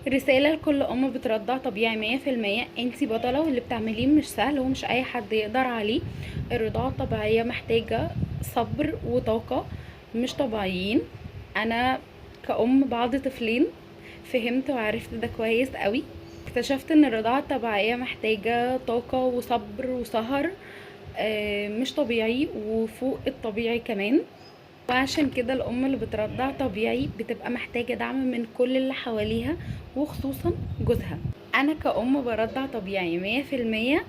رسالة لكل أم بترضع طبيعي 100%: انتي بطلة، واللي بتعمليه مش سهل ومش أي حد يقدر عليه. الرضاعة الطبيعية محتاجة صبر وطاقة مش طبيعيين. أنا كأم بعض طفلين فهمت وعرفت ده كويس قوي. اكتشفت ان الرضاعة الطبيعية محتاجة طاقة وصبر وسهر مش طبيعي وفوق الطبيعي كمان. وعشان كده الأم اللي بترضع طبيعي بتبقى محتاجة دعم من كل اللي حواليها وخصوصا جوزها. أنا كأم برضع طبيعي 100%،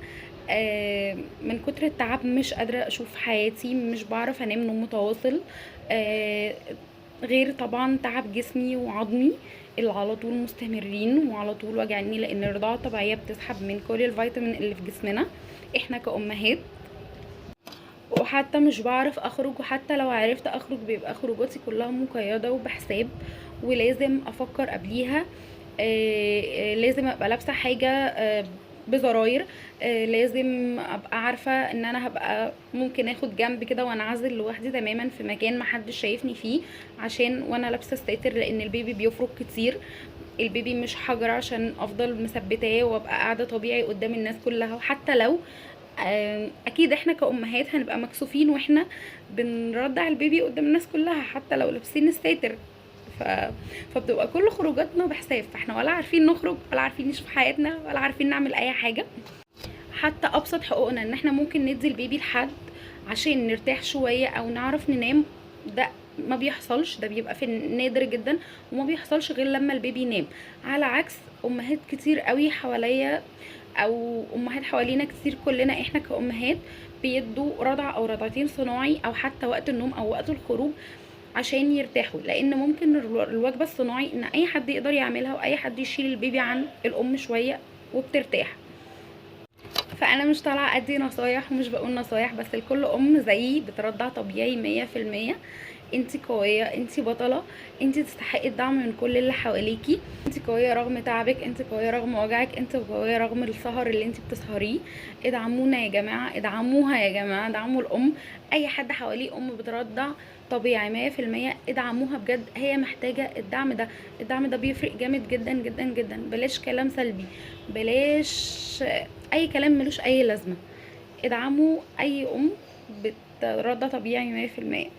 من كتر التعب مش قادرة أشوف حياتي، مش بعرف أنام نوم متواصل، غير طبعا تعب جسمي وعظمي اللي على طول مستمرين وعلى طول وجعني، لأن الرضاعة الطبيعية بتسحب من كل الفيتامين اللي في جسمنا احنا كأمهات. وحتى مش بعرف اخرج، وحتى لو عرفت اخرج بيبقى خروجاتي كلها مقيدة وبحساب، ولازم افكر قبليها. لازم ابقى لابسة حاجة بزراير، لازم ابقى عارفة ان انا هبقى ممكن اخد جنب كده وانعزل لوحدي تماما في مكان محدش شايفني فيه، عشان وانا لابسة الساتر، لان البيبي بيفرك كتير. البيبي مش حجر عشان افضل مثبتاه وابقى قاعدة طبيعي قدام الناس كلها. وحتى لو اكيد احنا كأمهات هنبقى مكسوفين واحنا بنرضع البيبي قدام الناس كلها حتى لو لابسين الساتر. ف... فبتبقى كل خروجاتنا بحساب، فاحنا ولا عارفين نخرج ولا عارفين نشوف حياتنا ولا عارفين نعمل اي حاجة. حتى ابسط حقوقنا ان احنا ممكن ندي البيبي لحد عشان نرتاح شوية او نعرف ننام، ده ما بيحصلش، ده بيبقى في نادر جدا، وما بيحصلش غير لما البيبي ينام. على عكس امهات كتير قوي حواليا او امهات حوالينا كتير، كلنا احنا كامهات بيدوا رضع او رضعتين صناعي او حتى وقت النوم او وقت الخروج عشان يرتاحوا، لان ممكن الوجبة الصناعي ان اي حد يقدر يعملها واي حد يشيل البيبي عن الام شوية وبترتاح. فانا مش طالعه ادي نصايح ومش بقول نصايح، بس لكل ام زيي بترضع طبيعي 100%، انتي قوية، انتي بطلة، انتي تستحقي الدعم من كل اللي حواليكي. انتي قوية رغم تعبك، انتي قوية رغم وجعك، انتي قوية رغم السهر اللي انتي بتسهريه. ادعمونا يا جماعة، ادعموها يا جماعة، ادعموا الام. اي حد حواليه ام بترضع طبيعي 100% ادعموها بجد، هي محتاجة الدعم ده. الدعم ده بيفرق جامد جدا جدا جدا. بلاش كلام سلبي، بلاش اي كلام ملوش اي لازمة. ادعموا اي ام بترضع طبيعي 100%.